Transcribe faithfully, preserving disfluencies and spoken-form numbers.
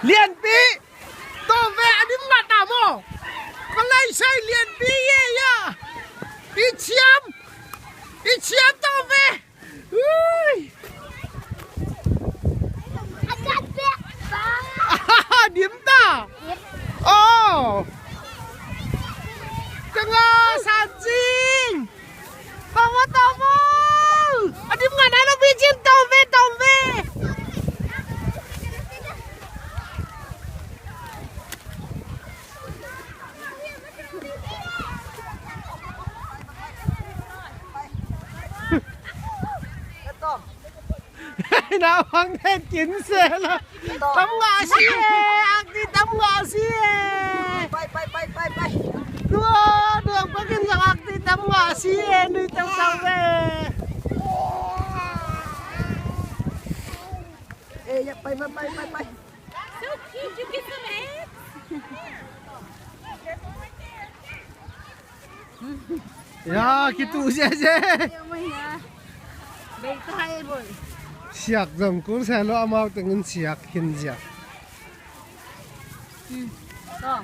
Lianpi! Tawh ve, a dim ngah ta maw? Ka lai sai lianpi ye ya. I ciam. I ciam tawh ve. Ui. Dim ta. Oh. Tanga san cing. Tawm maw, tawm maw. A dim ngah nai lo pi cin, tawm ve, tawm ve. Naupang te kin se lo. Tam ngah si e, akti tam ngah si e. Pai, pai, pai, pai, pai. Tua, tua, pakin zang akti tam ngah si e, nui tau tau ve. Eh, ya, pai, pai, pai, pai, pai. So cute, you get some eggs? Ya, kitu sia sia. Siak zong kul sia lo, amau tengin siak khin sia. Hmm. To.